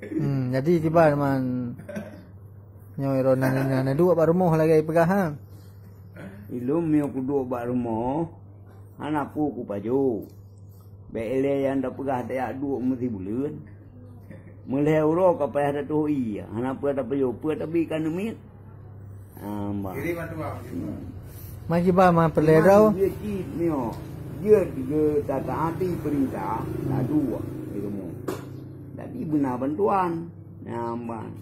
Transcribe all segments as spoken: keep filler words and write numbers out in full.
Hmm, jadi kiban man nyoe droeneuh na duek bak rumoh lagée peugah ha. Ilôn meunyoe kuduek bak rumoh, hana peue kupajoh. Bék ilée nyang tapeugah tajak duek meusibuleuen. Meulhée uroe ka payah tatoh ie, hana peue tapajoh, peue tabi ka neumiet. Ah, bah. Jadi bantuan macam tu. Hmm. Mai kiban ma peureulée droe. Jeuet cit nyoe. Jeuet geutataati peurintah, taduek di rumoh. Jadi beuna bantuan. Nyan ban.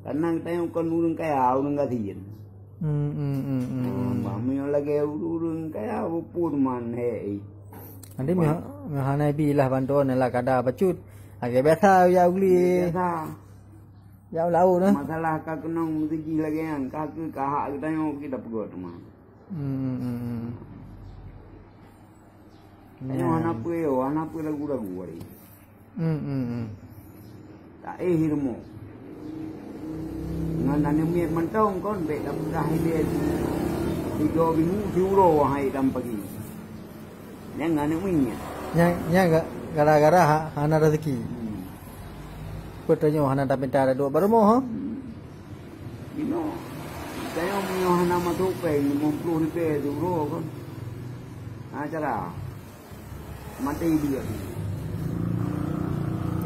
Karena geutanyoe kon ureuëng kaya, ureuëng gasien. Hmm, hmm, hmm, hmm, hmm. Nyan ban. Meunyoe lagée ureuëng kaya, bukon man hé. Nanti meuh-, meuhana bi lah bantuan lah kada bacut. Lagée biasa ya uli. Biasa. Ya lau nah. Masalah ka keunong meusiji lagée nyan, ka keu ka hak geutanyoe kita peugah teuma. Hmm, hmm, hmm, hmm. Tanyoe hana peue yo, hana peue ragu-ragu hari. Hmm, hmm, hmm. Tak eh ilmu. Ngon aneuk miet mantong kon bék tapeugah ilée tiga minggu siuroe hai dam pagi. Nyang aneuk miet. Nyang, nyang ga-, gara-gara ha-, hana rezeki. Hmm. Peue tanyoe hana tapinta taduek bak rumoh, ha? Hmm. Inoe, tanyoe meunyoe hana masôk péng limong ploh ribée siuroe kon. Ha, cara. Maté dia.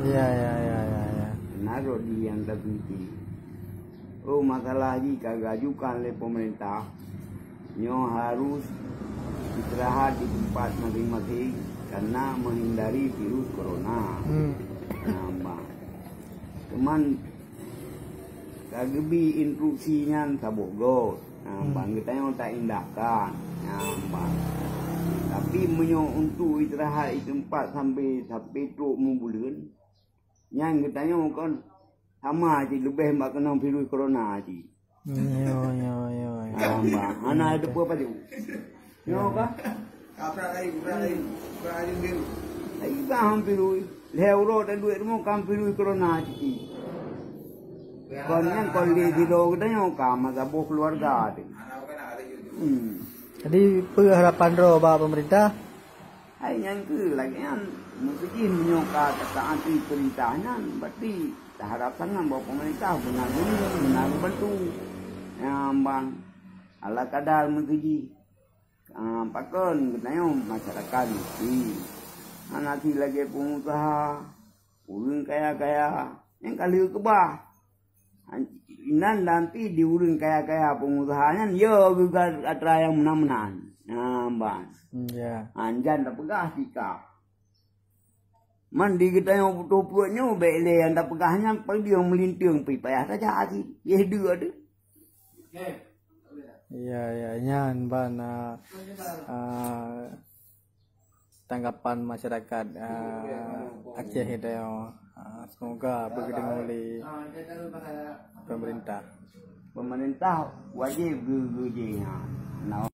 Ya, ya, ya, ya, ya. Naruh di yang terbiti. Oh, masalah jih ka geuajukan lé pemerintah, nyoe harus istirahat di tempat masing-masing karena menghindari virus corona. Hmm. Nah, bah. Cuman ka geubi instruksi nyan saboh goe. Nah, hmm, bang geutanyoe tak indahkan. Nah, bang. Tapi meunyoe untuk istirahat di tempat sampai, sampai trok meubuleuen, nyan geutanyoe kon sama cit leubeh bak keunong virus corona cit. Yo, yo, yo, yo. Ah, bah. Hana ada peue pajoh. Nyoe ka? Ka pernah lain, pernah lain, pernah lain biru. Ai bah hampir ui. Lhée uroe dan duek rumoh ka hampir ui corona cit. Kon nyan kon lé sidroe geutanyoe ka masa boh keluarga tu. Hmm. Jadi, peue harapan droe bak pemerintah? Hai nyan keuh lagée nyan, meukeujih meunyoe ka tataati peurintah nyan, berarti taharap sangat bahwa pemerintah beuna geubantu. Nyan ban, ala kadar meukeujih. Ah, pakon geutanyoe masyarakat miskin. Hana si lagée pengusaha, ureuëng kaya-kaya, nyang ka lheueh keubah. Inan nanti di ureuëng kaya-kaya pengusaha nyan, yo geuga atra nyang meunan-meunan. Nah, ban. Hmm, ya. Anjan tapeugah sikap. Man di geutanyoe putôh pruet nyoe bék lé nyang tapeugah nyan, peudeueng meulinteung pih payah tajak cit. Yeh deuek teuh. Ya, ya, nyan ban, ah, ah, tanggapan masyarakat, ah, Aceh geutanyoe. Ah, semoga beugeudeungoe lé pemerintah. Pemerintah wajéb geu-, geujih, ha.